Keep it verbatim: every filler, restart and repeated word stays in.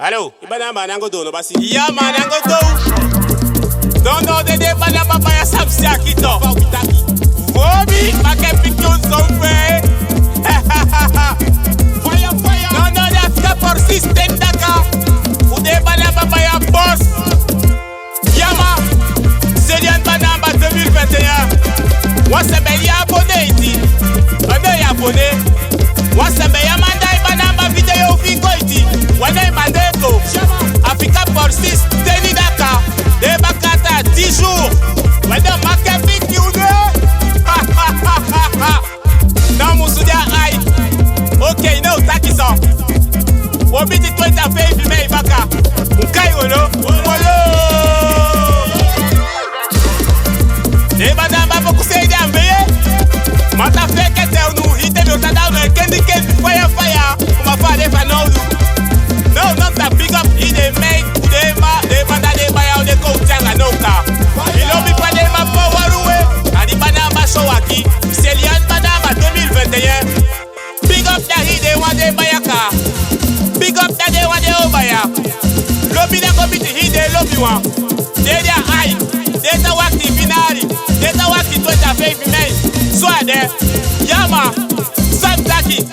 Allô? I banamba nango doo no basi. Ya ma nango doo. No, no, den, den banamba baya san pasa aki to. Fa wi taki. Womi, ma ke pikin son fe. Fire, fire. No, no, den a fika persistent daka. U den banamba baya boss. Ya ma, Celian banamba deux mille vingt et un. Wan sembe ya abonné iti. Wan no ya abonné. Wan sembe ya manda i banamba vidéo fi koiti. Wan no i manda ko. A fika persistent daka. Den baka ata dix jours. Wan no ma ke pikin son fe. No musu dia ai. Ok, no taki so. Wo biti twenty-five mei baka. Nkai wolo. Wolo. Den banamba boku sei dia mbeye. Ma ta feke te unu hii te mi o ta da unu kendi kendi fire fire. Kuma fa den fa no unu. No, no ta big up hii den mei. Den ma, den manda den baya u den ko u tanga no ka. I lobi pa den ma power we. Ani banamba so aki. Celian banamba deux mille vingt et un. Big up da hii den wan den baya ka. Big up da den wan den o baya. Lobi da go biti hii den lobi wan. Den dia ai. Den ta wakti finali. Den ta wakti twenty-five mei. So a den. Ya ma. San taki.